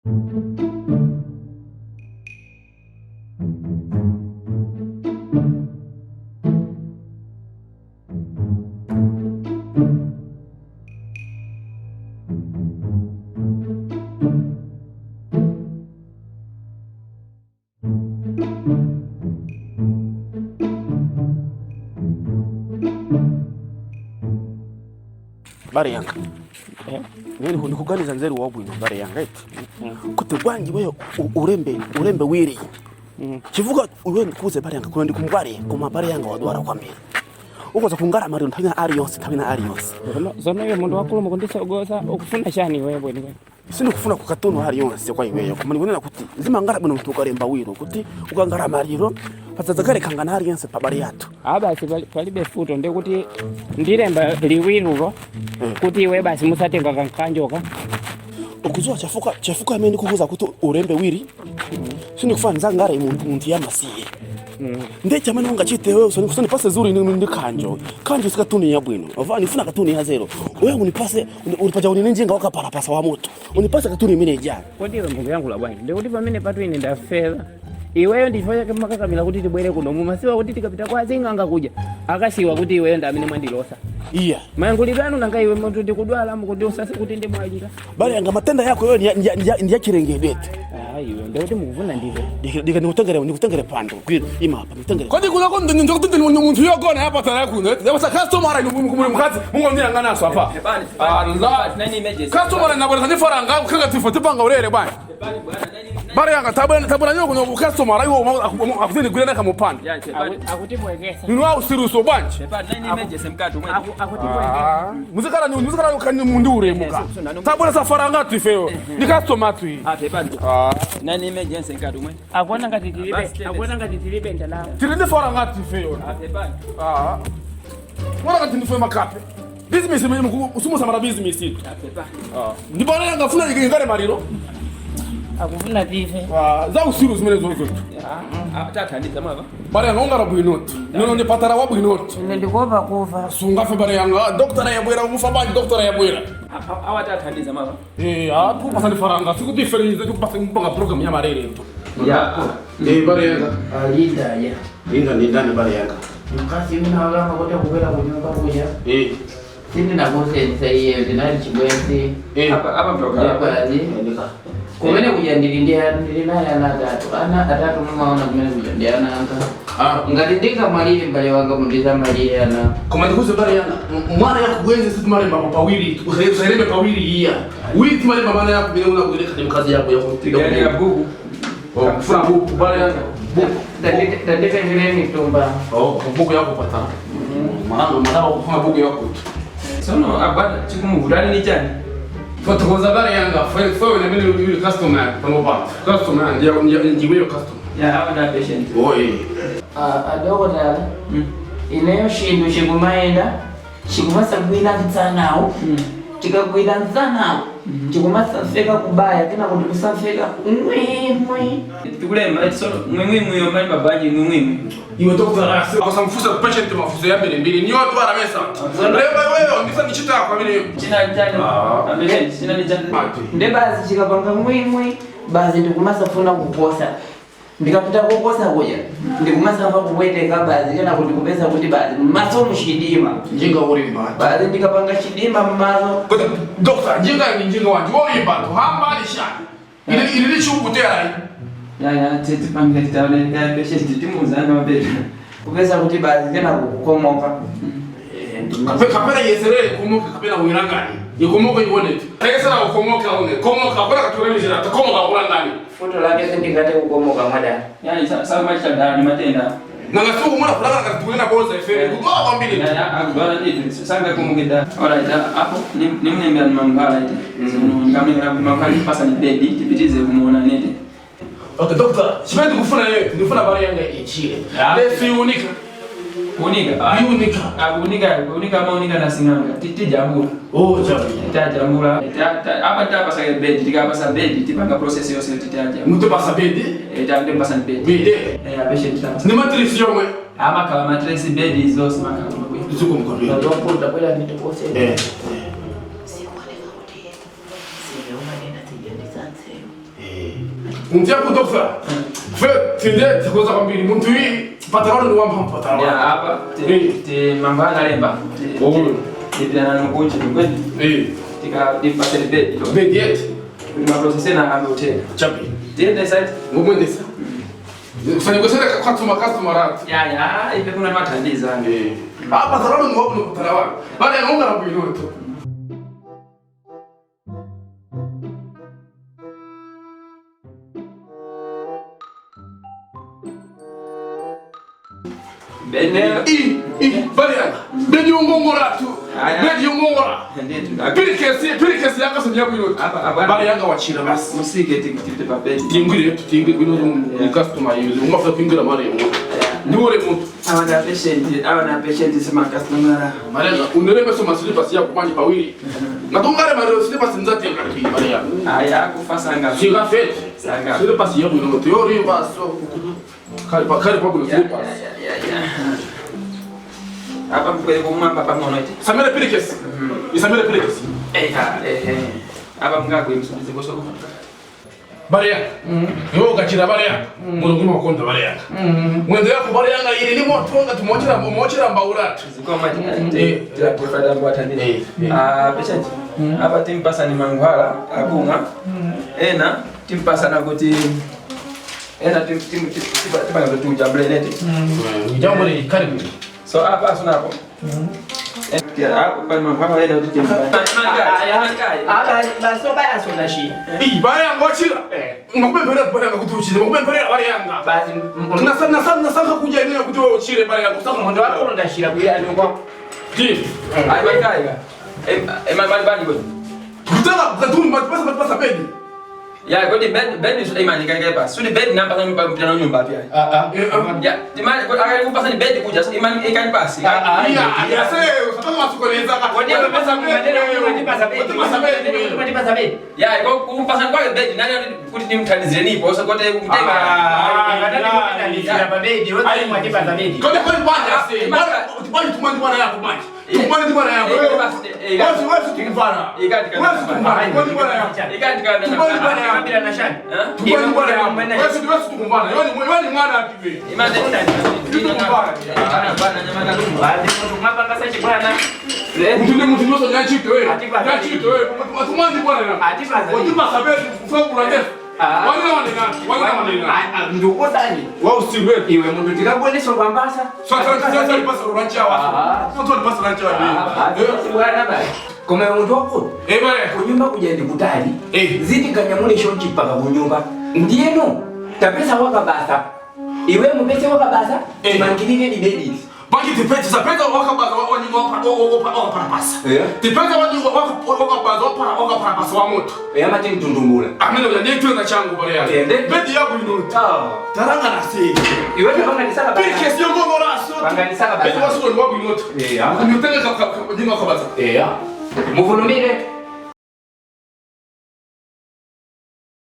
Bale yanga nene ndikuganiza nzeru wabwino bale yanga eti kuti bwanji weyo ulembe will chifukwa iwe ndikuuze bale yanga kuno ndikumbale koma bale yanga wadwala kwambiri ukoza kungala maliro nthawi ina aliyonse nthawi ina aliyonse. Zono iwe munthu wakulu mukundisogoza, ukufuna chani iwe bweni? Sindikufuna kukatunu aliyonse kwa iweyo, koma ndikunena kuti zimangala bwino munthu ukalemba will kuti ukangala maliro pasadzakale kangana aliyense pabale yathu. Ah, basi palibe futo, ndikuti ndilemba liwilulo kuti iwe basi musatenga kankanjoka. Ukuziwa chafuka amene ndikukuza kuti ulembe will, sindikufuna nzangale munthu yamasiye. Ndiye chamene ungachite wewe usani zuri ndi kanjo kanjo sikatuni ya bwino ova nifuna katuni ya zero wewe unipase ulipaja unine njinga wakapalapasa wa moto unipase katuni imene jana. Kodi iwe mukuyankhula bwanji? Ndikuti pamene patu ine ndafera iweyo, ndi chifukwa chake makakamira kuti tibwere kuno, mumasiwa kuti tikapita kwa zing'anga kuja akasiwa kuti iweyo ndi amene mwandilosa. Iya. Mayankhulidwe anu, nanga iwe munthu ndikudwala mukundiusasi kuti ndimwalira? Bale yanga, matenda yako wewe ndi ya chilengedwe. Ah, iwe ndikuti mukufuna ndive. Dika nikutengere pando kwiro ima hapa nikutengere. Kodi kuno ko ndikuti munthu yogona yapa tara kuno yabasa customer inu muli mukadzi mungondiyang'anaso apa. Ah, la customer nabona ndi faranga kanga tifo tipanga ulere bwana. Bare yanga, tabona tabona nyo kuno customer ayo akuzini gwira naka mupanda. Akutibwekesa. Ninu au siruso bwanji. Akutibwekesa. Muzikala ni muzikala kani mundi uremuka tabona sa faranga tifeyo ni customer tui. Ah. Akuona ngati tilibe, akuona ngati tilibe ndalama. Tiri ndi faranga tifeyo. Ah. Wala kati ndife makape. Business usumusamara business itu. Ah. Ndibona yanga funa ingale maliro. Akufuna tife. Ah, za usiru zimene zozo. Bare yanga ungara bwinotu. Nono ndi patara wa bwinotu. Ine ndikuopa kufa. Sungafe bare yanga, doctor yabwera umufa bani doctor yabwera. Eh, ah, tukupasa ndi faranga, sikuti ifere tukupasa mpanga program ya marere tu. Eh, bare yanga. Alinda ya. Linda ndi ndani bale yanga? Mkazi unawagamba kuti akubwera kunyumba kuja. Sindinakusenza iye, ndinali chibwenzi. Ndikwazi kumene kuja ndili ndi ndili naye ana atatu, ana atatu mumaona kumene kuja ndi ana anga. Ah. Ngati ndingamwalire mbale wanga mundizamalire ana. Koma ndikuze bale yanga, mwana yakubwenze situmalemba pa will, usalembe pa will iya. Will timalemba mwana yako bile unakuyeleka ni mkazi yako yako. Buku. Oh, kufuna buku bare yanga. Buku. Danditengereni tumba. Oh, buku yako patara. Mwanangu mwanangu kufuna buku yako. Sono abwana chikumuvutani ni chani? Fotokoza bare yanga, fewe na mimi yule customer pano pa. Customer ndiye ndiye customer. Ya, awa nda patient. Oye. Adokotala, ineyo chinthu chikumayenda chikumasagwira mtsanawo, chikagwira mtsanawo chikumasafeka kubaya kena kuti kusafeka mwimwi. Tikulemba eti sono mwimwimwiyo mali mabanji mwimwimwi. Iwe doctor akusamfusa patient mafuso ya mbili mbili ni watu wala mesa. Leo wewe ndisa nichita kwa mimi. China chani? Ah. Patient china ni chani? Nde basi chikapanga mwimwi basi ndikumasafuna kukosa, ndikapita kukosa kuja ndikumasafa kupweteka basi kena kuti kupeza kuti basi mmaso muchidima. Njinga ulimba. Basi ndikapanga chidima mmaso. Kodi doctor njinga ni njinga wanje wolimba tu hamba ni shani. Ili ili lichukutera. Ya, titipange titaone nda patient timuzana mapeta. Kupeza kuti basi kena kukomoka. Kapena yeserere kumoka kapena uirangani. Ikomoka ione. Tekesera ukomoka une. Komoka kwa katuremishira komoka urangani. Futo lake sindingate kukomoka mwadani. Yani sa maisha ndani matenda. Nanga siku mwana kulala katukulena boza ifere. Kudoa kwa mbili. Ya, akudwala nditu sanga kumukida. Alright, apo nimnembea ni mangala ite. Sono ngamira manghwala pasa ni bedi tipitize kumuona nete. Okay, doctor, sipendi kufuna yeye, ndifuna bare yanga ichile. Ah. Lesi unika. Unika. Unika. Akunika unika maunika na sing'anga. Tijambula. Oh, jabu. Tajambula. Apa tapasa bedi tikapasa bedi tipanga process yonse titaja. Mtu pasa bedi. Tamde pasa bedi. Bedi. Eh, patient tapasa. Ni mattress yomwe. Amakhala mattress bedi zonse makhala mabwino. Zuko mkono. Ndopunda bwera nditokose. Eh. Sikuoneka kuti siveuma nena tija ndizanzeyo. Muntu yako doctor. Fe tinde tikoza kwambiri muntu iyi patarano ni wamphamvu patarano. Ya apa ti mankhwala analemba. Oh. Tipirana nukuchi kweli. Eh. Tika tipaseni bedi. Bedi yet. Kuti maprocess ena akambe uthenga. Chapi. Tiyende site. Ngomwendesa. Usanyogosera customer customer rat. Ya ya ife kuna mathandiza. Eh. Ah patarano ni wapo patarano. Bale ngonga bwino to. Bene. I bale yanga. Bedi yongongora tu. Bedi yongongora. Nditu. Pirikesi yanga sonya bwino. Apa apa. Bale yanga wachira basi. Musike tikipite pa bedi. Tingwire tingwire bwino ni customer yuzi. Ungafa kwingira mare yo. Niwore muntu. Awana patient, awana patient sema customer. Malenga unereme soma slippers yako kwani pawili. Natongare mare slippers nzati ngati mare yako. Aya kufa sanga. Shinga fet. Sanga. Slippers yako ino teori baso. Kali pa kali pa slippers. Ya. Apa mkwele kumwamba pang'ono iti. Samira pirikesi. Isamira pirikesi. Eh ha eh. Apa mngagwe msubize koso. Bale yanga. Niwe ukachira bale yanga. Mulungu makonda bale yanga. Mwendo yako bale yanga ili ni moto ngati mochira mbauratu. Zikoma ti. Tira mbatandile. Ah patient. Apa timpasa ni mankhwala akumwa. Ena timpasa na kuti ena tim tipanga kuti ujambule neti. Ujambule karibu. So apa sunapo. Ya apa mankhwala ena kuti timpasa. Apa baso baya sonashi. I bale yanga wachira. Ngakupemphera bale yanga kuti uchire. Ngakupemphera bale yanga. Basi Nasa kuja ine kuti wewe uchire bale yanga. Usaka muntu wako ndashira kuya ndikwa. Ti. Ai mankhwala. Eh mali bani kodi. Kutaka katuni matipasa bedi. Ya kodi bed bed is imani kai pa. Sudi bed namba namba mpira nyumba pia. Ah ah. Ya timani kodi akali kupasa ni bed kuja imani ikani pasi. Ah ah. Ya se usataka masukoleza ka. Kodi kupasa bed. Matipasa bed. Matipasa bed. Ya ko kupasa kwa bed nani kuti nimthandizire nipo so kote kutenga. Ah ndio pa bed wote matipasa bed. Kodi kodi bwana se. Bwana tumani bwana yako bwana. Tumani bwana yako. Wewe tukuvana. Wewe tukuvana. Tumani bwana yako. Tumani bwana yako. Bila nashani. Tumani bwana yako. Wewe tukumbana. Wewe ni mwana akiwe. Imani tukumbana. Bana nyamana lumba. Baadhi mapanga sasa bwana. Mtu nyoso nyachito wewe. Nyachito wewe. Tumani bwana yako. Atipasa. Watipasa bed kufa ndefu. Wana. Ndukosani. Wao usiwe. Iwe muntu tikakuonesha kwambasa. Sasa lipasa urancha wa. Sasa lipasa urancha wa. Bwana bali. Koma muntu wako. Eh bale. Kunyumba kuja ndikutali. Eh. Ziti kanyamule shonchi paka kunyumba. Ndiyeno tapesa wakabasa. Iwe mupese wakabasa. Timangirire dibedi. Banki tipete zapeta wakabasa wanyumba wakaparapasa. Tipete wanyumba wakabasa wakaparapasa wa moto. Yamati mtundumbula. Amene uja na changu bale yako. Bedi yako ino. Taranga na si. Iwe panganisaka basa. Pirikesi yongongora so. Panganisaka basa. Bedi wasuko ni wako ino. Eh. Unitenga ka nyinga kabasa. Eh. Muvulumire.